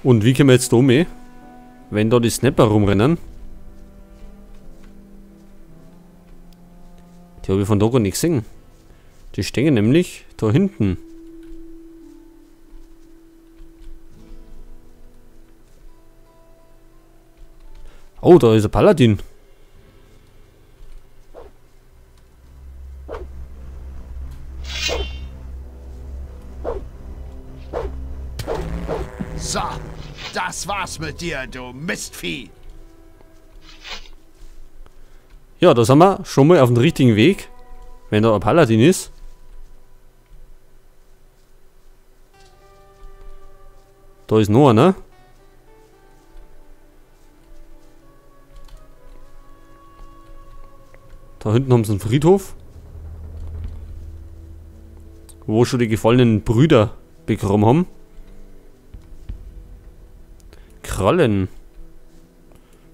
Und wie können wir jetzt da um, wenn da die Snapper rumrennen? Die habe ich von da gar nicht gesehen. Die stehen nämlich da hinten. Oh, da ist ein Paladin. So, das war's mit dir, du Mistvieh. Ja, da sind wir schon mal auf dem richtigen Weg, wenn da ein Paladin ist. Da ist noch einer. Da hinten haben sie einen Friedhof, wo schon die gefallenen Brüder begraben haben. Krallen.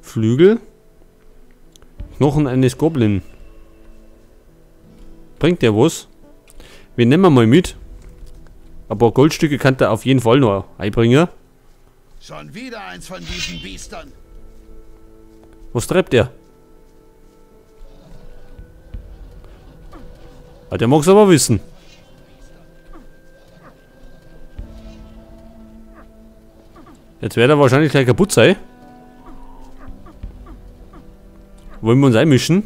Flügel. Knochen eines Goblin. Bringt der was? Wir nehmen mal mit. Ein paar Goldstücke kann der auf jeden Fall noch einbringen. Schon wieder eins von diesen Biestern. Was treibt der? Ah, der mag's aber wissen. Jetzt wird er wahrscheinlich gleich kaputt sein. Wollen wir uns einmischen?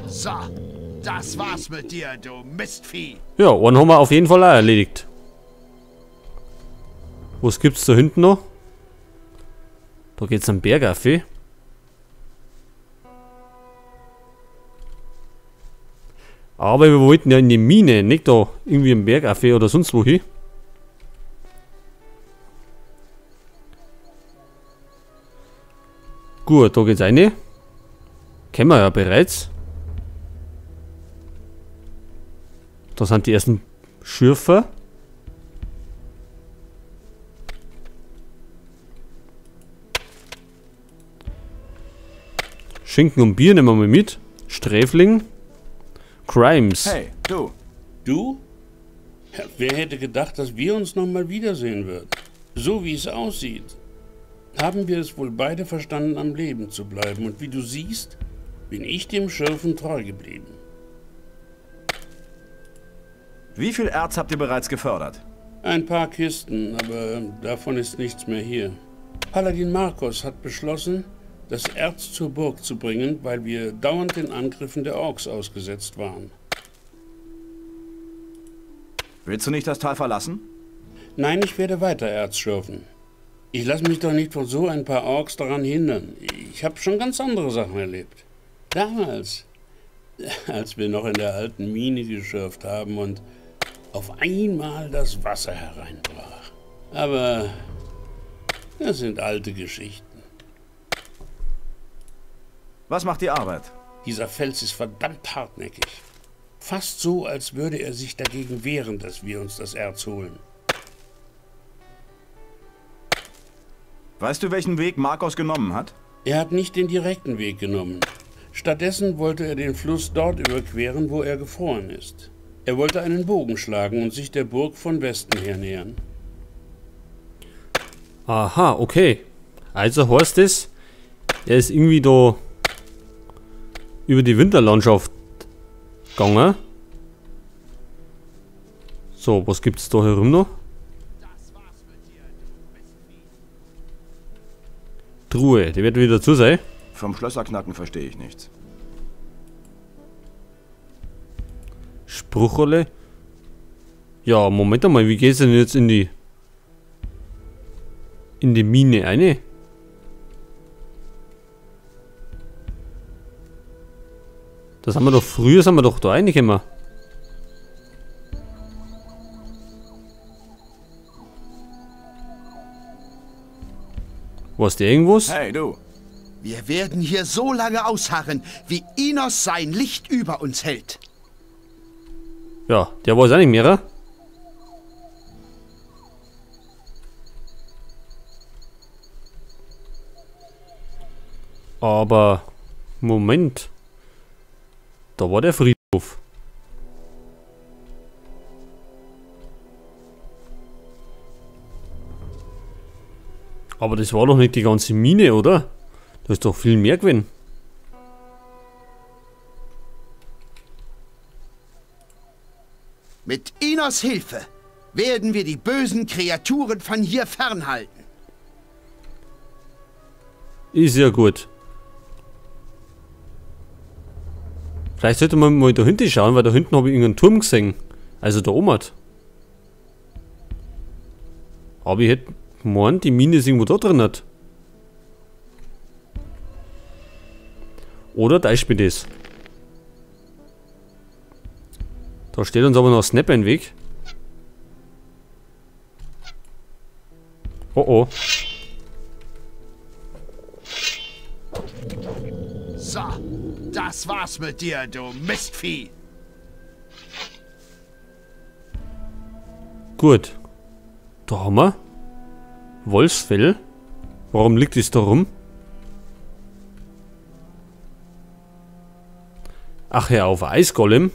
So, das war's mit dir, du Mistvieh. Ja, einen haben wir auf jeden Fall auch erledigt. Was gibt's da hinten noch? Da geht's am Berg auf. Aber wir wollten ja in die Mine, nicht da irgendwie am Berg auf oder sonst wo hin. Gut, da geht's rein. Kennen wir ja bereits. Da sind die ersten Schürfer. Schinken und Bier nehmen wir mal mit. Sträfling. Crimes. Hey, du. Du? Ja, wer hätte gedacht, dass wir uns nochmal wiedersehen würden? So wie es aussieht, haben wir es wohl beide verstanden, am Leben zu bleiben. Und wie du siehst, bin ich dem Schürfen treu geblieben. Wie viel Erz habt ihr bereits gefördert? Ein paar Kisten, aber davon ist nichts mehr hier. Paladin Marcos hat beschlossen, das Erz zur Burg zu bringen, weil wir dauernd den Angriffen der Orks ausgesetzt waren. Willst du nicht das Tal verlassen? Nein, ich werde weiter Erz schürfen. Ich lasse mich doch nicht von so ein paar Orks daran hindern. Ich habe schon ganz andere Sachen erlebt. Damals, als wir noch in der alten Mine geschürft haben und auf einmal das Wasser hereinbrach. Aber das sind alte Geschichten. Was macht die Arbeit? Dieser Fels ist verdammt hartnäckig. Fast so, als würde er sich dagegen wehren, dass wir uns das Erz holen. Weißt du, welchen Weg Marcos genommen hat? Er hat nicht den direkten Weg genommen. Stattdessen wollte er den Fluss dort überqueren, wo er gefroren ist. Er wollte einen Bogen schlagen und sich der Burg von Westen her nähern. Aha, okay. Also heißt es, er ist irgendwie da über die Winterlandschaft gegangen. So, was gibt's da herum noch? Truhe, die wird wieder zu sein. Vom Schlösserknacken verstehe ich nichts. Spruchrolle. Ja, Moment einmal, wie geht's denn jetzt in die Mine eine? Das haben wir doch früher, sind wir doch da reingekommen. War's der irgendwas? Hey, du. Wir werden hier so lange ausharren, wie Innos sein Licht über uns hält. Ja, der weiß auch nicht mehr. Aber, Moment. Da war der Friedhof. Aber das war doch nicht die ganze Mine, oder? Da ist doch viel mehr gewesen. Mit Innos Hilfe werden wir die bösen Kreaturen von hier fernhalten. Ist ja gut. Vielleicht sollte man mal da hinten schauen, weil da hinten habe ich irgendeinen Turm gesehen. Also da oben hat. Aber ich hätte gemeint, die Mine ist irgendwo da drin. Hat. Oder täuscht mich das? Da steht uns aber noch ein Snapper im Weg. Oh oh. So, das war's mit dir, du Mistvieh. Gut. Da haben wir Wolfsfell. Warum liegt es da rum? Ach ja, auf Eisgolem.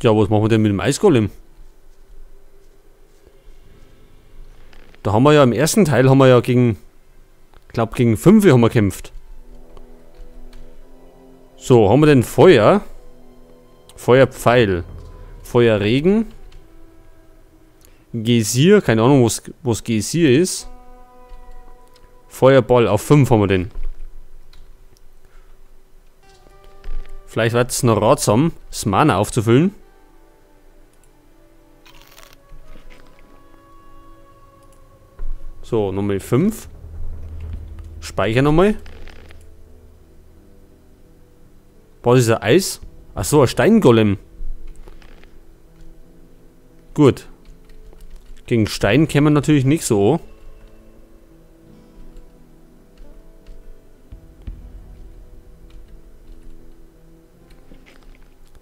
Ja, was machen wir denn mit dem Eisgolem? Da haben wir ja im ersten Teil haben wir ja gegen, ich glaube gegen 5 haben wir gekämpft. So, haben wir denn Feuer? Feuerpfeil. Feuerregen. Geysir, keine Ahnung, was Geysir ist. Feuerball auf 5 haben wir den. Vielleicht wird es noch ratsam, das Mana aufzufüllen. So, nochmal 5. Speicher nochmal. Was ist ein Eis? Achso, ein Steingolem. Gut. Gegen Stein kämen wir natürlich nicht so.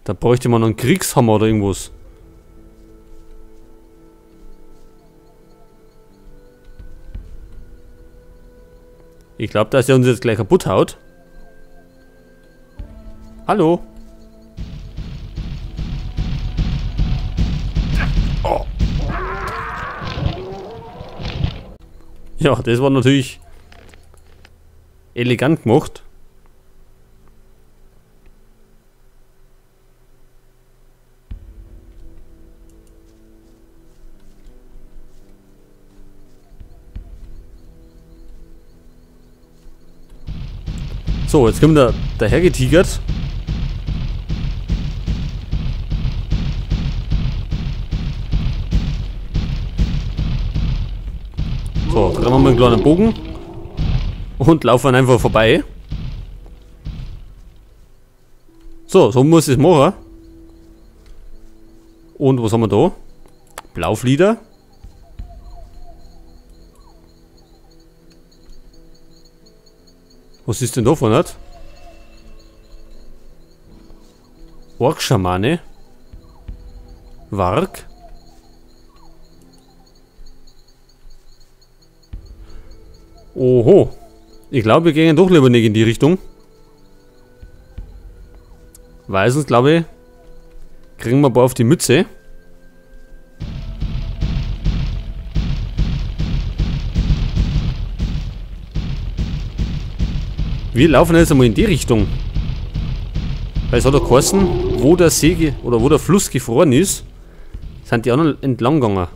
Da bräuchte man noch einen Kriegshammer oder irgendwas. Ich glaube, dass er uns jetzt gleich kaputt haut. Hallo? Oh. Ja, das war natürlich elegant gemacht. So, jetzt kommt der dahergetigert. So, dann haben wir einen kleinen Bogen. Und laufen einfach vorbei. So, so muss ich es machen. Und was haben wir da? Blauflieder. Was ist denn da von nicht? Ork-Schamane. Warg. Oho. Ich glaube, wir gehen doch lieber nicht in die Richtung. Weil sonst, glaube ich, kriegen wir ein paar auf die Mütze. Wir laufen jetzt einmal in die Richtung. Weil es hat ja geheißen, wo der See oder wo der Fluss gefroren ist, sind die anderen entlang gegangen.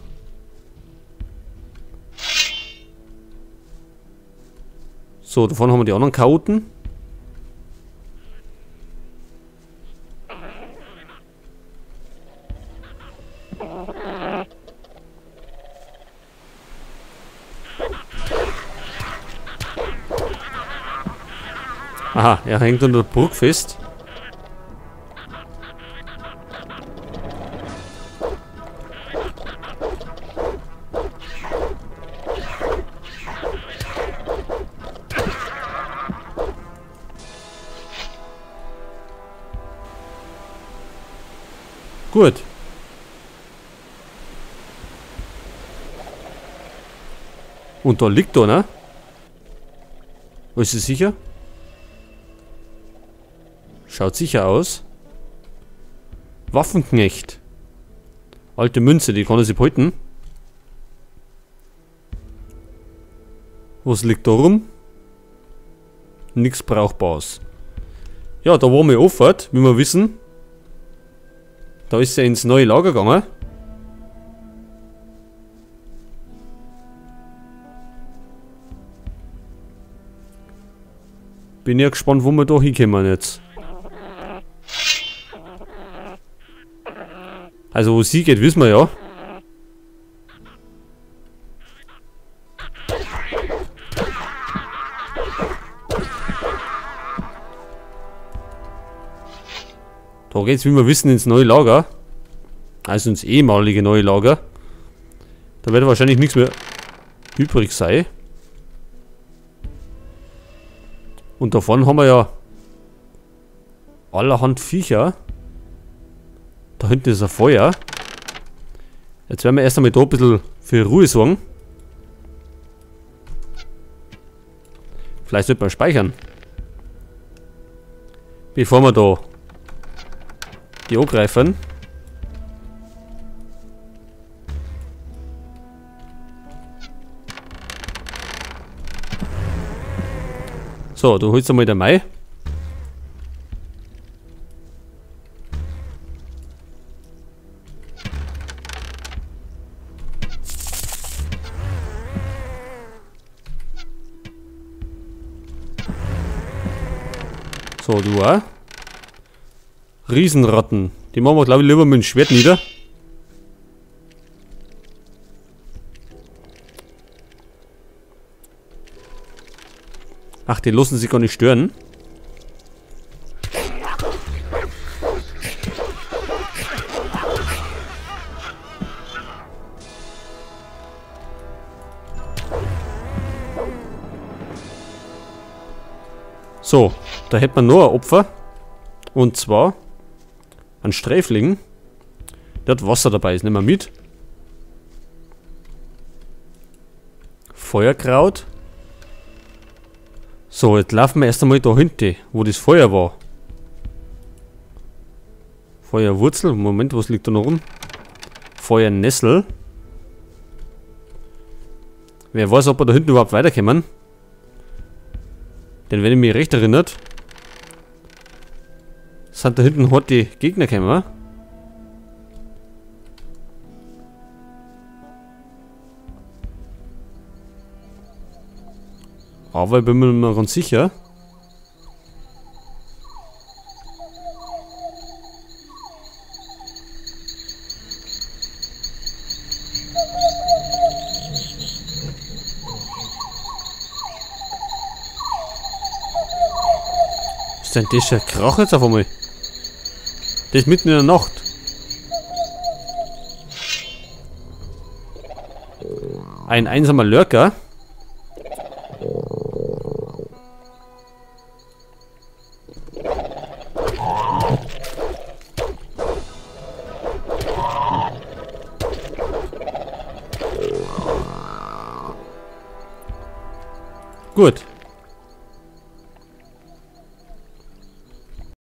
So, davon haben wir die anderen Chaoten. Aha, er hängt unter der Burg fest. Gut. Und da liegt da, ne? Ist es sicher? Schaut sicher aus. Waffenknecht. Alte Münze, die kann er sich behalten. Was liegt da rum? Nichts Brauchbares. Ja, da war mir Offert, wie wir wissen. Da ist er ins neue Lager gegangen. Bin ja gespannt, wo wir da hinkommen jetzt. Also wo sie geht, wissen wir ja. Da geht's, wie wir wissen, ins neue Lager. Also ins ehemalige neue Lager. Da wird wahrscheinlich nichts mehr übrig sein. Und davon haben wir ja allerhand Viecher. Da hinten ist ein Feuer. Jetzt werden wir erst einmal da ein bisschen für Ruhe sorgen. Vielleicht sollte man speichern. Bevor wir da die angreifen. So, du holst einmal den Mai. So, du auch. Riesenratten. Die machen wir, glaube ich, lieber mit dem Schwert nieder. Ach, die lassen sich gar nicht stören. So, da hätte man noch ein Opfer. Und zwar ein Sträfling. Der hat Wasser dabei, das nehmen wir mit. Feuerkraut. So, jetzt laufen wir erst einmal da hinten, wo das Feuer war. Feuerwurzel, Moment, was liegt da noch rum? Feuernessel. Wer weiß, ob wir da hinten überhaupt weiterkommen. Denn wenn ich mich recht erinnert, sind da hinten heute die Gegner gekommen. Aber ich bin mir nicht mehr ganz sicher. Was ist denn das für ein Krach jetzt auf einmal? Das ist mitten in der Nacht. Ein einsamer Lurker. Gut.